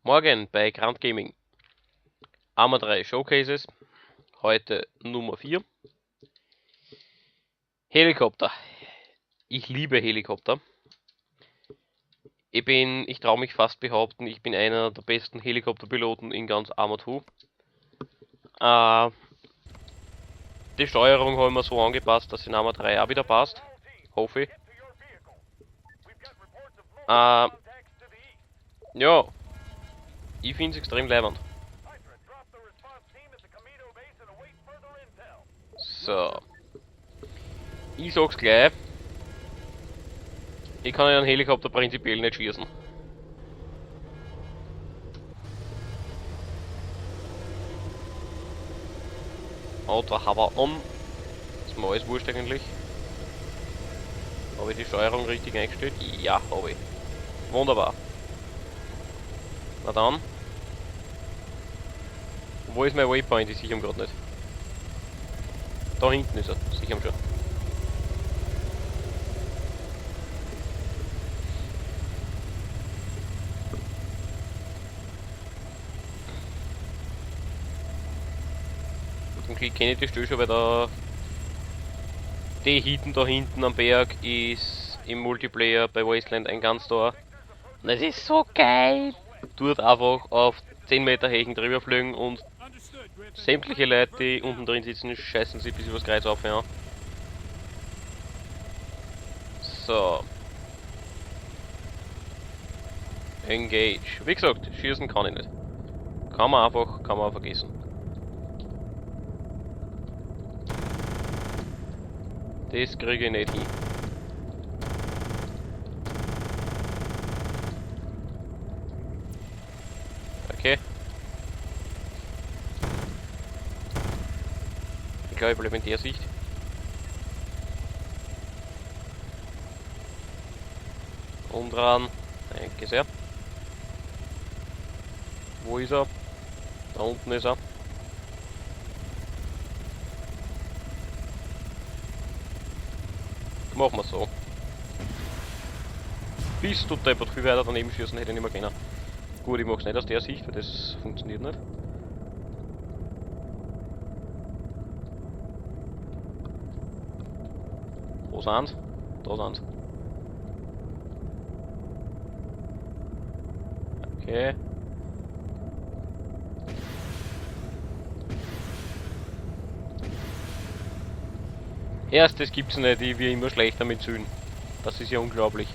Morgen bei Grand Gaming. Arma 3 Showcases. Heute Nummer 4. Helikopter. Ich liebe Helikopter. Ich traue mich fast behaupten, ich bin einer der besten Helikopterpiloten in ganz Arma 2. Die Steuerung habe ich mir so angepasst, dass in Arma 3 auch wieder passt. Hoffe ich. Ja. Ich find's extrem leibend. So. Ich sag's gleich. Ich kann einen Helikopter prinzipiell nicht schießen. Auto Hover on. Ist mir alles wurscht eigentlich. Habe ich die Steuerung richtig eingestellt? Ja, habe ich. Wunderbar. Na dann. Wo ist mein Waypoint? Ich sehe ihn grad nicht. Da hinten ist er. Sicher schon. Zum Glück kenne ich die Stelle schon, weil da die hinten da hinten am Berg ist im Multiplayer bei Wasteland ein ganz Tor. Und es ist so geil! Dort einfach auf 10 Meter Hechen drüber fliegen und sämtliche Leute, die unten drin sitzen, scheißen sich bis übers Kreuz auf, ja. So. Engage. Wie gesagt, schießen kann ich nicht. Kann man einfach, kann man vergessen. Das kriege ich nicht hin. Okay. Ich glaube, ich bleibe in der Sicht. Und dran. Danke sehr. Wo ist er? Da unten ist er. Machen wir so. Bist du deppert, viel weiter daneben schießen hätte ich nicht mehr können. Gut, ich mach's nicht aus der Sicht, weil das funktioniert nicht. Wo sind's? Da sind's. Okay. Erstes gibt's nicht, die wir immer schlechter mit Zügen. Das ist ja unglaublich.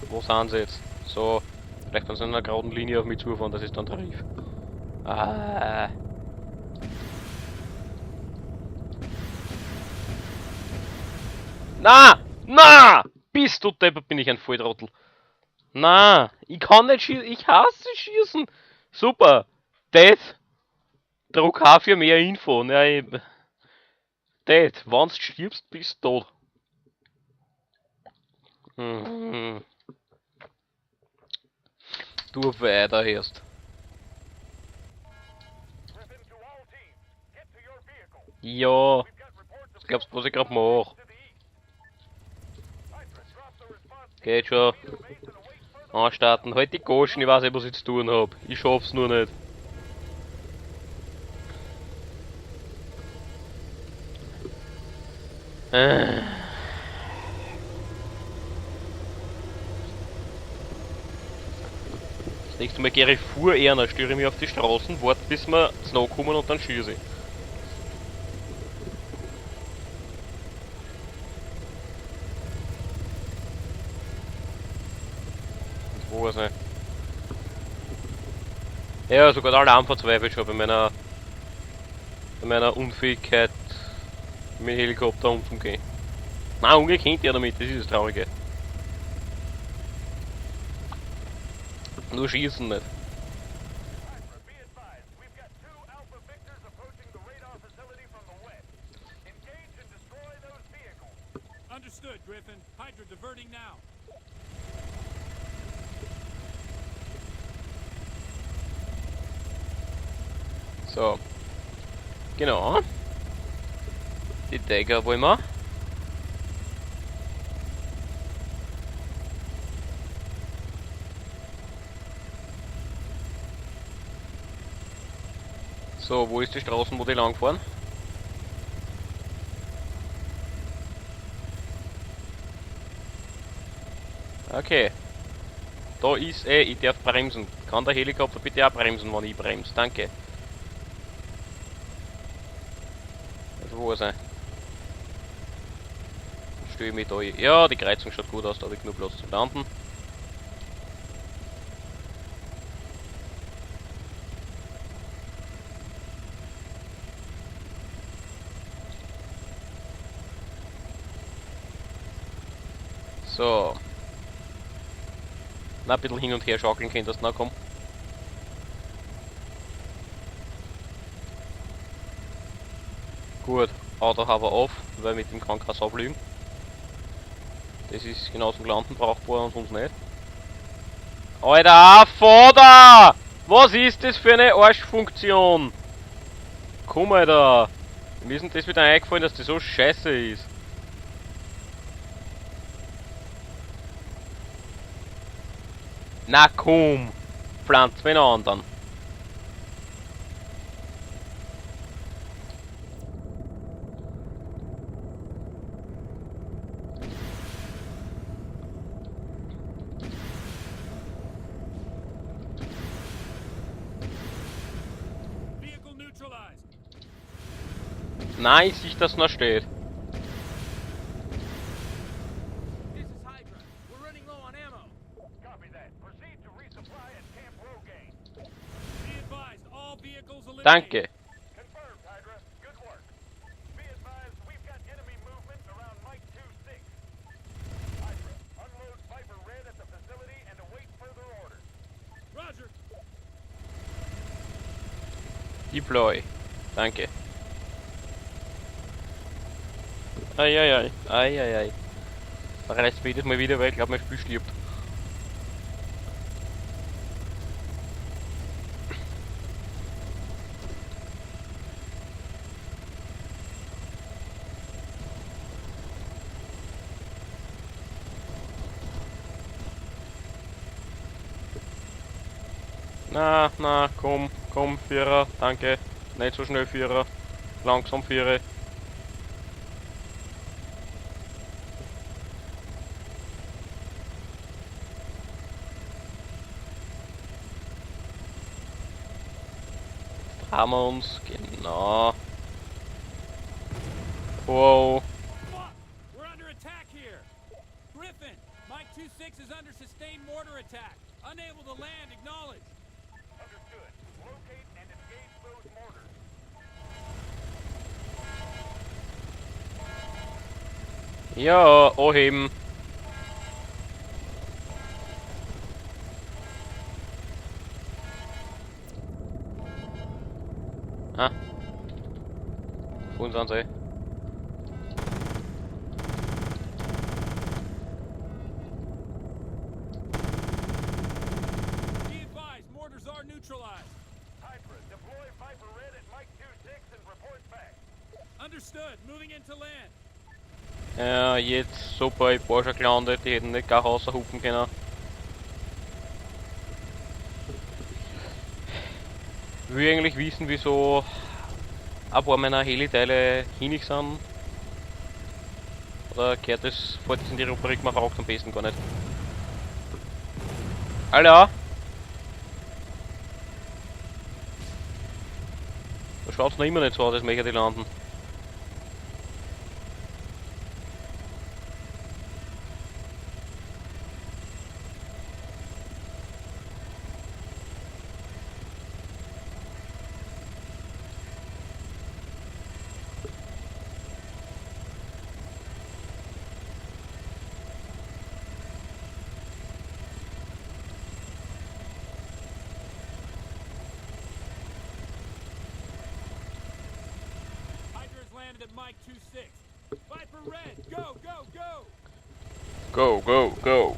Wo sind sie jetzt? So, vielleicht wenn sie in einer geraden Linie auf mich zufahren, das ist dann Tarif. Ah. Na! Na! Bist du deppert, bin ich ein Volltrottel. Na, ich kann nicht schießen, ich hasse Schießen. Super. Death. Druck H für mehr Info. Na, ich... Death, wenn du stirbst, bist du tot. Mhm. Du weiter erst. Ja. Was glaubst du, was ich grad mach? Geht schon. Anstarten. Halt die Goschen, ich weiß nicht, was ich zu tun hab. Ich schaff's nur nicht. Das nächste Mal gehe ich vor einer, störe mich auf die Straßen, warte bis wir zu nahe kommen und dann schieße ich. Wo ist er? Ja, sogar der Alarm verzweifelt schon bei meiner Unfähigkeit, mit dem Helikopter umzugehen. Nein, umgekehrt ja damit, das ist das Traurige. Nur schießen nicht. Understood, Griffin. Hydra diverting now. So. Genau. Die Dagger wollen wir. So, wo ist die Straße, wo die lang fahren? Okay. Da ist ich darf bremsen. Kann der Helikopter bitte auch bremsen, wenn ich bremse? Danke. Also wo ist er? Stelle ich mich da. Ja, die Kreuzung schaut gut aus, da habe ich genug Platz zum Landen. So. Na, ein bisschen hin und her schaukeln könntest, na komm. Gut, Auto haben wir auf, weil mit dem kann kein Sau fliegen. Das ist genau zum Landen brauchbar und sonst nicht. Alter, Vater! Was ist das für eine Arschfunktion? Komm, Alter! Mir ist denn das wieder eingefallen, dass das so scheiße ist. Na komm! Pflanz mir einen anderen. Nein, ich sehe, dass noch steht. Danke. Deploy. Danke. Eieiei, eieiei. Da reißt mich jedes Mal wieder, weil ich glaube, mein Spiel stirbt. Na, na, komm, komm, Vierer, danke. Nicht so schnell, Vierer. Langsam, Vierer. Jetzt drehen wir uns, genau. Wow. We're under attack here. Griffin, Mike 26 is under sustained mortar attack. Unable to land, acknowledge. Understood. Locate and engage those mortars. Ja, anheben. Ah. Vor uns sind sie. Be advised, mortars are neutralized. Hydra, deploy Viper Red at Mike 26 and report back. Understood. Moving into land. Ja, jetzt super, ich war schon gelandet, die hätten nicht gar raushupen können. Ich will eigentlich wissen, wieso ein paar meiner Heli-Teile hinig sind. Oder gehört das, fällt das in die Rubrik, man fragt am besten gar nicht. Alter! Da schaut's noch immer nicht so aus, als möchte die landen. Landed at Mike 26. Viper Red, go, go, go! Go, go, go!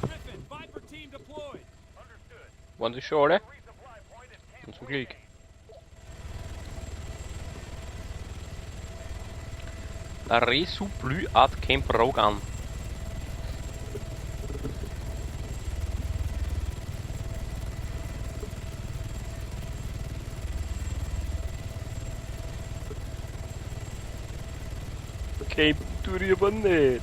Griffin, Viper team deployed. Understood. Waren das schon alle? Und zum Glück. Resupply at Camp Rogan. Campen tue ich aber nicht.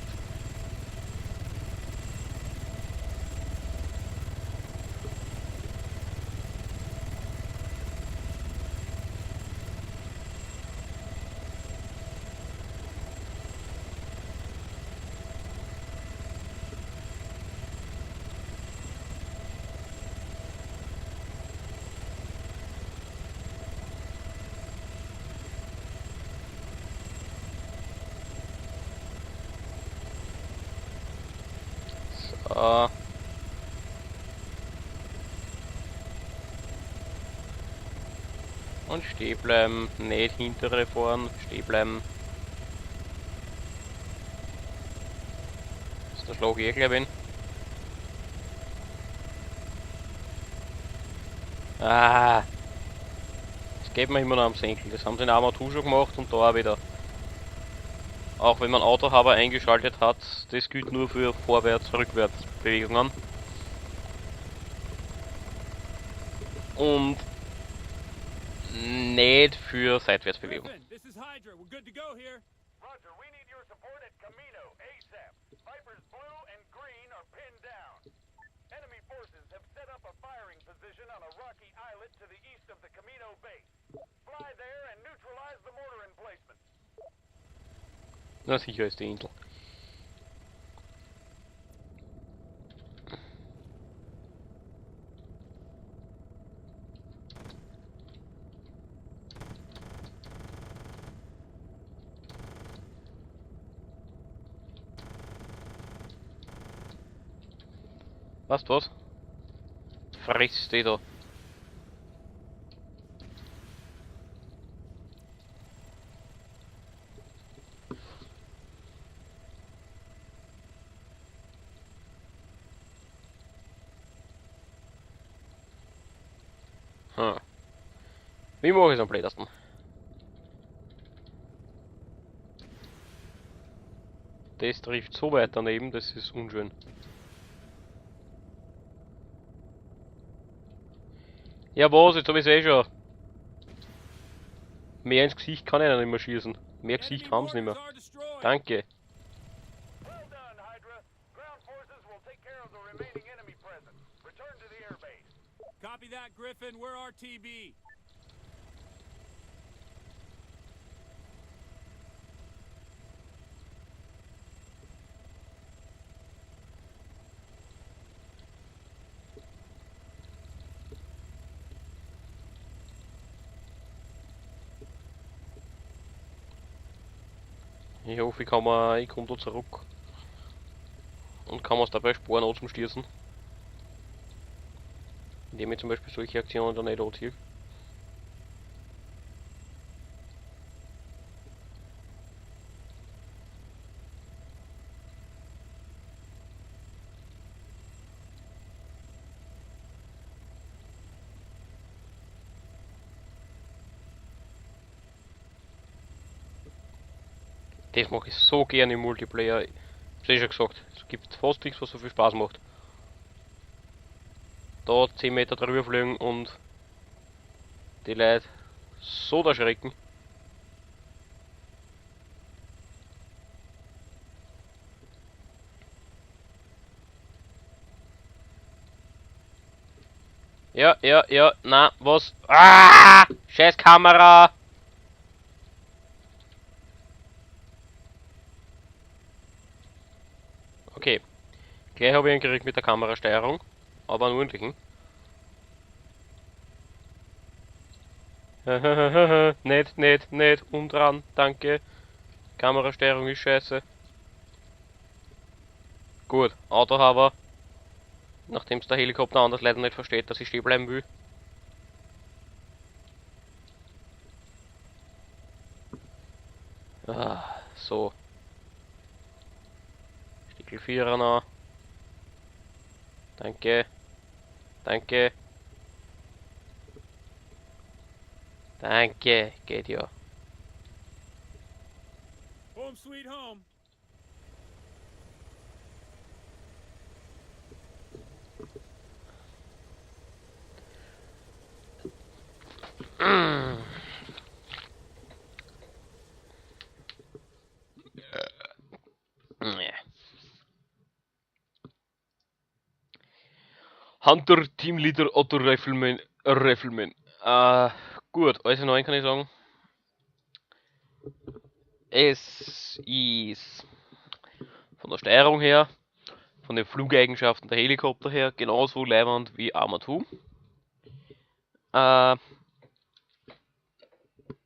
So. Und stehen bleiben, nicht hintere fahren, stehen bleiben. Das ist der Schlag eh gleich bin. Ah! Das geht mir immer noch am Senkel. Das haben sie in Arma 2 schon gemacht und da auch wieder. Auch wenn man Autohover eingeschaltet hat, das gilt nur für Vorwärts-, Rückwärts-Bewegungen. Und nicht für Seitwärtsbewegung. Griffin, this is Hydra. We're good to go here. Roger, we need your support at Camino ASAP. Vipers Blue and Green are pinned down. Enemy forces have set up a firing position on a rocky islet to the east of the Camino base. Fly there and neutralize the mortar emplacement. Na sicher ist die Insel. Was, was? Friss die da. Wie mache ich's am blödesten? Das trifft so weit daneben, das ist unschön. Ja was, jetzt hab ich's eh schon. Mehr ins Gesicht kann ich nicht mehr schießen. Mehr Gesicht haben's nicht mehr. Danke. Well done, Hydra. Ground forces will take care of the remaining enemy presence. Return to the airbase. Copy that, Griffin. We're RTB. Ich hoffe, ich komm da zurück und kann mir's dabei sparen, auch zum Stürzen. Indem ich zum Beispiel solche Aktionen dann nicht anziehe. Das mache ich so gerne im Multiplayer. Ich hab's eh schon gesagt, es gibt fast nichts, was so viel Spaß macht. Da 10 Meter drüber fliegen und die Leute so erschrecken. Ja, ja, ja, na, was? Ah! Scheiß Kamera! Okay, gleich habe ich einen gekriegt mit der Kamerasteuerung, aber einen ordentlichen. Nicht, nicht, nicht, umdran, danke. Kamerasteuerung ist scheiße. Gut, Autohover. Nachdem's der Helikopter anders leider nicht versteht, dass ich stehen bleiben will. Ah, so. Stickel 4er noch. Danke. Danke. Danke, geht ja. Home sweet home. Hunter, Teamleader, Otto Rifleman, Rifleman. Gut, alles in allem kann ich sagen. Es ist von der Steuerung her, von den Flugeigenschaften der Helikopter her, genauso leiwand wie Arma 2.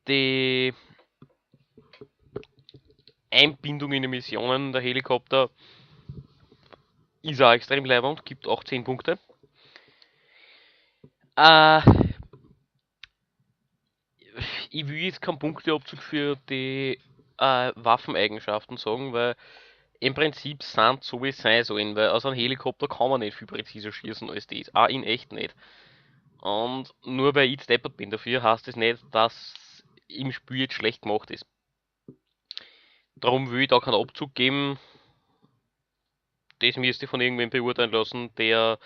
Die Einbindung in die Missionen der Helikopter ist auch extrem leiwand, gibt auch 10 Punkte. Ich will jetzt keinen Punkteabzug für die Waffeneigenschaften sagen, weil im Prinzip sind so wie es sein sollen, weil aus einem Helikopter kann man nicht viel präziser schießen als das, auch in echt nicht. Und nur weil ich jetzt deppert bin dafür, heißt das nicht, dass im Spiel jetzt schlecht gemacht ist. Darum will ich da keinen Abzug geben. Das müsste ich von irgendwem beurteilen lassen, der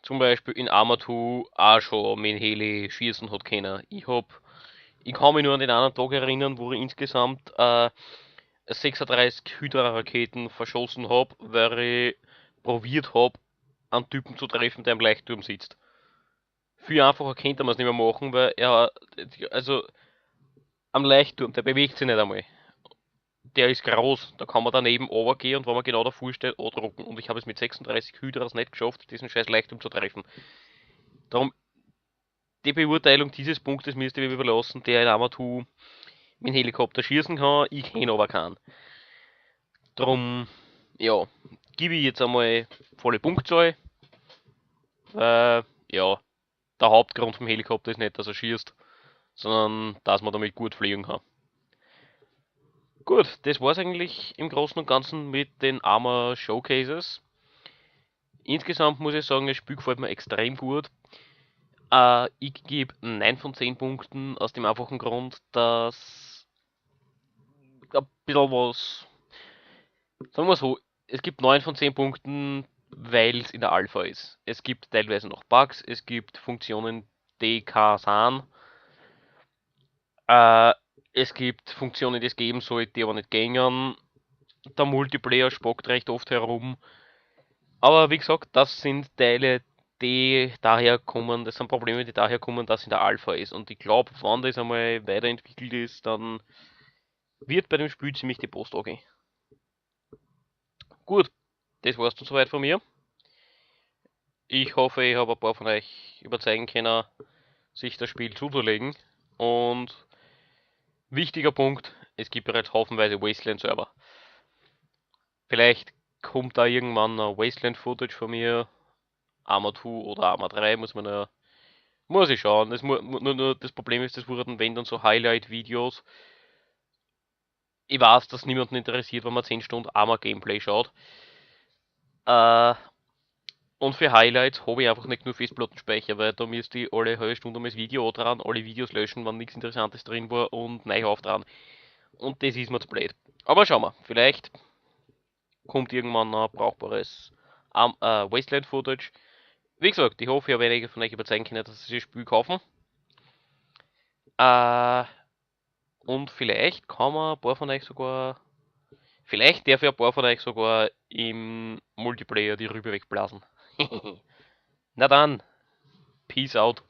zum Beispiel in Arma 2 auch schon mit dem Heli schießen hat können. Ich kann mich nur an den einen Tag erinnern, wo ich insgesamt 36 Hydra-Raketen verschossen hab, weil ich probiert hab, einen Typen zu treffen, der im Leuchtturm sitzt. Viel einfacher könnte man's nicht mehr machen, weil er, also am Leuchtturm, der bewegt sich nicht einmal. Der ist groß, da kann man daneben runtergehen und wenn man genau davor steht, andrucken. Und ich habe es mit 36 Hydras nicht geschafft, diesen scheiß Leuchtturm zu treffen. Darum, die Beurteilung dieses Punktes müsste ich mir überlassen, der in Arma 2 mit dem Helikopter schießen kann, ich kenn aber keinen. Drum, ja, gebe ich jetzt einmal volle Punktzahl. Ja, der Hauptgrund vom Helikopter ist nicht, dass er schießt, sondern dass man damit gut fliegen kann. Gut, das war's eigentlich im Großen und Ganzen mit den Arma Showcases. Insgesamt muss ich sagen, das Spiel gefällt mir extrem gut. Ich gebe 9 von 10 Punkten aus dem einfachen Grund, dass ein bisschen was, sagen wir so, es gibt 9 von 10 Punkten, weil's in der Alpha ist. Es gibt teilweise noch Bugs, es gibt Funktionen, die keine sind. Es gibt Funktionen, die es geben soll, die aber nicht gängen. Der Multiplayer spuckt recht oft herum. Aber wie gesagt, das sind Teile, die daher kommen, das sind Probleme, die daher kommen, dass in der Alpha ist. Und ich glaub, wenn das einmal weiterentwickelt ist, dann wird bei dem Spiel ziemlich die Post angehen. Gut, das war's dann soweit von mir. Ich hoffe, ich hab ein paar von euch überzeugen können, sich das Spiel zuzulegen. Und wichtiger Punkt, es gibt bereits haufenweise Wasteland-Server. Vielleicht kommt da irgendwann noch Wasteland-Footage von mir. Arma 2 oder Arma 3, muss man ja, muss ich schauen. Das mu-, mu-, nur, nur das Problem ist, das wurden wenn dann so Highlight-Videos. Ich weiß, dass niemanden interessiert, wenn man 10 Stunden Arma Gameplay schaut. Und für Highlights habe ich einfach nicht nur Festplattenspeicher, weil da müsste ich alle halbe Stunde mal das Video dran, alle Videos löschen, wenn nichts Interessantes drin war und neu aufdran. Und das ist mir zu blöd. Aber schauen wir, vielleicht kommt irgendwann noch brauchbares Wasteland-Footage. Wie gesagt, ich hoffe, ich habe einige von euch überzeugen können, dass sie das Spiel kaufen. Und vielleicht kann man ein paar von euch sogar... Vielleicht darf ich ein paar von euch sogar im Multiplayer die Rübe wegblasen. Na dann, Peace out.